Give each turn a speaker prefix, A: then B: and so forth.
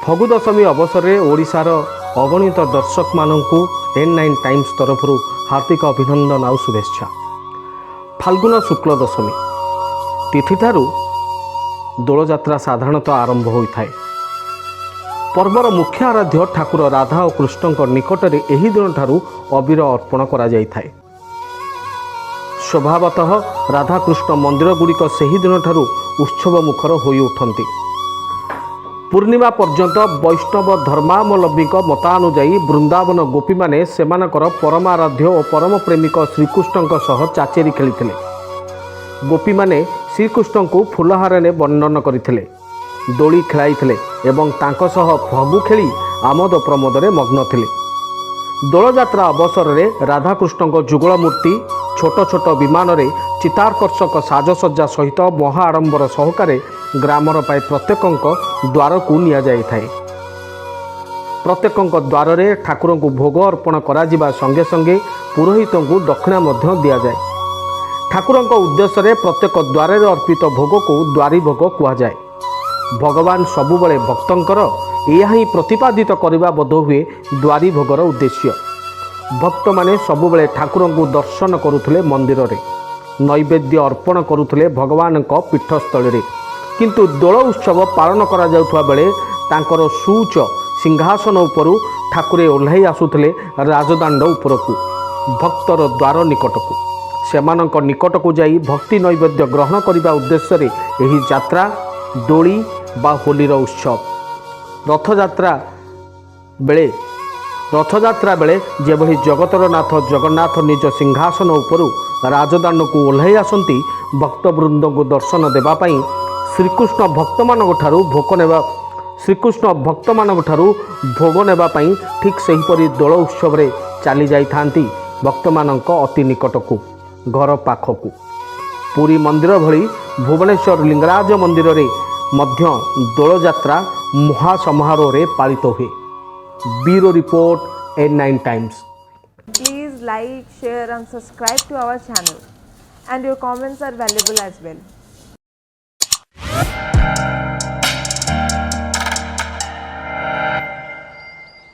A: ଫଗୁ ଦଶମୀ ଅବସରରେ ଓଡ଼ିଶାର ଅଗଣିତ ଦର୍ଶକମାନଙ୍କୁ ଏନ୍ 9 ଟାଇମ୍ସ ତରଫରୁ ହାର୍ଦ୍ଦିକ ଅଭିନନ୍ଦନ ଆଉ ଶୁଭେଚ୍ଛା। ଫାଲ୍ଗୁନ ଶୁକ୍ଳ ଦଶମୀ ତିଥିଠାରୁ ଦୋଳଯାତ୍ରା ସାଧାରଣତଃ ଆରମ୍ଭ ହୋଇଥାଏ। ପର୍ବର ମୁଖ୍ୟ ଆରାଧ୍ୟ ଠାକୁର ରାଧା ଓ କୃଷ୍ଣଙ୍କ ନିକଟରେ ଏହି ଦିନଠାରୁ ଅବିର ଅର୍ପଣ କରାଯାଇଥାଏ। ସ୍ୱଭାବତଃ ରାଧାକୃଷ୍ଣ ମନ୍ଦିରଗୁଡ଼ିକ ସେହି ଦିନଠାରୁ ଉତ୍ସବ ମୁଖର ହୋଇ ଉଠନ୍ତି। ପୂର୍ଣ୍ଣିମା ପର୍ଯ୍ୟନ୍ତ ବୈଷ୍ଣବ ଧର୍ମାବଲମ୍ବୀଙ୍କ ମତାନୁଯାୟୀ ବୃନ୍ଦାବନ ଗୋପୀମାନେ ସେମାନଙ୍କର ପରମାରାଧ୍ୟ ଓ ପରମ ପ୍ରେମିକ ଶ୍ରୀକୃଷ୍ଣଙ୍କ ସହ ଚାଚେରୀ ଖେଳିଥିଲେ। ଗୋପୀମାନେ ଶ୍ରୀକୃଷ୍ଣଙ୍କୁ ଫୁଲହାରରେ ବନ୍ଦନ କରିଥିଲେ, ଦୋଳି ଖେଳାଇଥିଲେ ଏବଂ ତାଙ୍କ ସହ ଫଗୁ ଖେଳି ଆମୋଦ ପ୍ରମୋଦରେ ମଗ୍ନ ଥିଲେ। ଦୋଳଯାତ୍ରା ଅବସରରେ ରାଧାକୃଷ୍ଣଙ୍କ ଯୁଗଳ ମୂର୍ତ୍ତି ଛୋଟ ଛୋଟ ବିମାନରେ ଚିତ୍ତାକର୍ଷକ ସାଜସଜ୍ଜା ସହିତ ମହା ଆଡ଼ମ୍ବର ସହକାରେ ଗ୍ରାମର ପ୍ରାୟ ପ୍ରତ୍ୟେକଙ୍କ ଦ୍ୱାରକୁ ନିଆଯାଇଥାଏ। ପ୍ରତ୍ୟେକଙ୍କ ଦ୍ୱାରରେ ଠାକୁରଙ୍କୁ ଭୋଗ ଅର୍ପଣ କରାଯିବା ସଙ୍ଗେ ସଙ୍ଗେ ପୁରୋହିତଙ୍କୁ ଦକ୍ଷିଣା ମଧ୍ୟ ଦିଆଯାଏ। ଠାକୁରଙ୍କ ଉଦ୍ଦେଶ୍ୟରେ ପ୍ରତ୍ୟେକ ଦ୍ୱାରରେ ଅର୍ପିତ ଭୋଗକୁ ଦ୍ୱାରୀ ଭୋଗ କୁହାଯାଏ। ଭଗବାନ ସବୁବେଳେ ଭକ୍ତଙ୍କର, ଏହା ହିଁ ପ୍ରତିପାଦିତ କରିବା ବୋଧହୁଏ ଦ୍ୱାରୀ ଭୋଗର ଉଦ୍ଦେଶ୍ୟ। ଭକ୍ତମାନେ ସବୁବେଳେ ଠାକୁରଙ୍କୁ ଦର୍ଶନ କରୁଥିଲେ ମନ୍ଦିରରେ, ନୈବେଦ୍ୟ ଅର୍ପଣ କରୁଥିଲେ ଭଗବାନଙ୍କ ପୀଠସ୍ଥଳୀରେ, କିନ୍ତୁ ଦୋଳ ଉତ୍ସବ ପାଳନ କରାଯାଉଥିବା ବେଳେ ତାଙ୍କର ସୁଉଚ୍ଚ ସିଂହାସନ ଉପରୁ ଠାକୁରେ ଓହ୍ଲାଇ ଆସୁଥିଲେ ରାଜଦାଣ୍ଡ ଉପରକୁ, ଭକ୍ତର ଦ୍ୱାର ନିକଟକୁ। ସେମାନଙ୍କ ନିକଟକୁ ଯାଇ ଭକ୍ତି ନୈବେଦ୍ୟ ଗ୍ରହଣ କରିବା ଉଦ୍ଦେଶ୍ୟରେ ଏହି ଯାତ୍ରା, ଦୋଳି ବା ହୋଲିର ଉତ୍ସବ। ରଥଯାତ୍ରା ବେଳେ ଯେଭଳି ଜଗତର ନାଥ ଜଗନ୍ନାଥ ନିଜ ସିଂହାସନ ଉପରୁ ରାଜଦାଣ୍ଡକୁ ଓହ୍ଲାଇ ଆସନ୍ତି ଭକ୍ତବୃନ୍ଦଙ୍କୁ ଦର୍ଶନ ଦେବା ପାଇଁ, ଶ୍ରୀକୃଷ୍ଣ ଭକ୍ତମାନଙ୍କ ଠାରୁ ଭୋଗ ନେବା ପାଇଁ, ଠିକ୍ ସେହିପରି ଦୋଳ ଉତ୍ସବରେ ଚାଲି ଯାଇଥାନ୍ତି ଭକ୍ତମାନଙ୍କ ଅତି ନିକଟକୁ, ଘର ପାଖକୁ। ପୁରୀ ମନ୍ଦିର ଭଳି ଭୁବନେଶ୍ୱର ଲିଙ୍ଗରାଜ ମନ୍ଦିରରେ ମଧ୍ୟ ଦୋଳଯାତ୍ରା ମହାସମାରୋହରେ ପାଳିତ ହୁଏ। Bureau report, N 9 Times.
B: Please like, share and subscribe to our channel, and your comments are valuable as well.